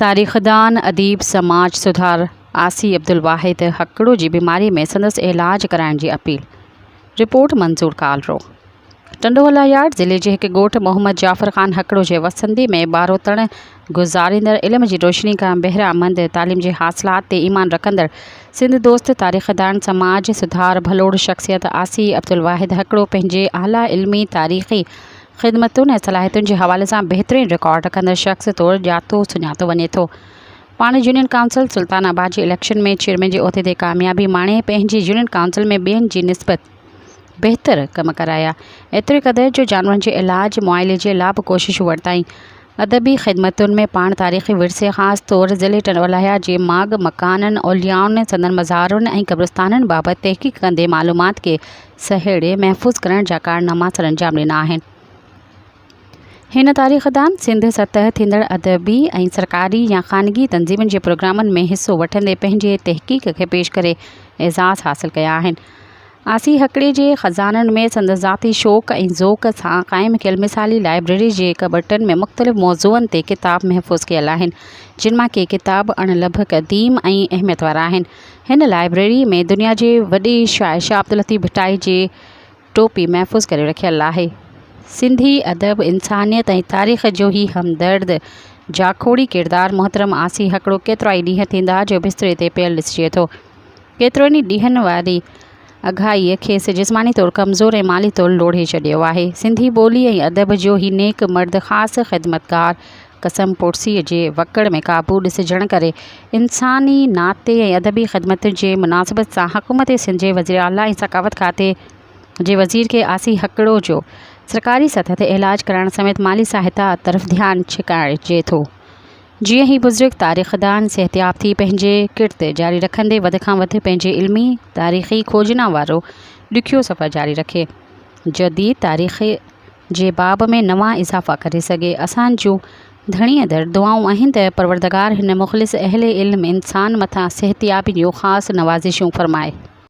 تاريخدان، اديب، سماج سڌار عاصي عبدالواحد هڪڙو جي بيماري ۾ سندس علاج ڪرائڻ جي اپيل، رپورٽ منظور ڪالرو. ٽنڊو الهيار ضلعي جي هڪ ڳوٺ محمد جعفر خان هڪڙو جي وسندي ۾ ٻاروتڻ گذاريندڙ علم جي روشني کان بهره مند تعليم جي حاصلات تي ايمان رکندڙ سنڌ دوست تاريخدان سماج سڌار ڀلوڙ شخصيت عاصي عبدالواحد هڪڙو پنهنجي اعليٰ علمي تاريخي خدمتن ۽ صلاحيتن جي حوالي سان بهترين رڪارڊ رکندڙ شخص طور ڄاتو سڃاتو وڃي ٿو. پاڻ يونين ڪائونسل سلطان آباد جي اليڪشن ۾ چيئرمين جي عهدي تي ڪاميابي ماڻي پنهنجي يونين ڪائونسل ۾ ٻين جي نسبت بهتر ڪم ڪرايا. ايتري قدر جو جانورن جي علاج معائلي جي لا به ڪوششون ورتائين. ادبي خدمتن ۾ پاڻ تاريخي ورثي خاص طور ضلعي ٽنڊوالهيار جي ماڳ مڪانن، اوليائن، سندن مزارن ۽ قبرستانن بابت تحقيق ڪندي معلومات کي سهيڙي محفوظ ڪرڻ جا ڪارناما سرانجام ڏنا آهن. هن تاريخدان سنڌ سطح ٿيندڙ ادبي ۽ سرڪاري يا خانگي تنظيمن جي پروگرامن ۾ حصو وٺندي پنهنجي تحقيق کي پيش ڪري اعزاز حاصل ڪيا آهن. آسي هڪڙي جي خزانن ۾ سندس ذاتي شوق ۽ ذوق سان قائم ڪيل مثالي لائبريري جي ڪٻٽن ۾ مختلف موضوعن تي ڪتاب محفوظ ڪيل آهن، جن مان ڪي ڪتاب اڻ لڀ قديم ۽ اهميت وارا آهن. هن لائبريري ۾ دنيا جي وڏي شاعر شاهه عبداللطيف ڀٽائي جي ٽوپي محفوظ ڪري رکيل آهي. سنڌي ادب، انسانيت ۽ تاريخ جو هي همدرد، جاکوڙي ڪردار محترم عاصي هڪڙو ڪيترائي ڏينهن ٿيندا جو بستري تي پيل ڏسجي ٿو. ڪيترن ئي ڏينهن واري اگهائيء کيس جسماني طور ڪمزور ۽ مالي طور لوڙهي ڇڏيو آهي. سنڌي ٻولي ۽ ادب جو هي نيڪ مرد خاص خدمتگار قسم پرسيء جي وڪڙ ۾ قابو ڏسجڻ ڪري انساني ناتي ۽ ادبي خدمتن جي مناسبت سان حڪومت سنڌ جي وزيراعليٰ ۽ ثقافت کاتي جي وزير کي عاصي هڪڙو جو سرڪاري سطح تي علاج ڪرائڻ سميت مالي سهائتا طرف ڌيان ڇڪائجي ٿو جيئن هي بزرگ تاريخدان صحتياب ٿي پنهنجي ڪرت جاري رکندي وڌ کان وڌ پنهنجي علمي تاريخي کوجنا وارو ڏکيو سفر جاري رکي جديد تاريخ جي باب ۾ نوان اضافا ڪري سگهي. اسان جون ڌڻيء در دعائون آهن ته پروردگار هن مخلص اهل علم انسان مٿان صحتيابي جون خاص نوازشون فرمائي.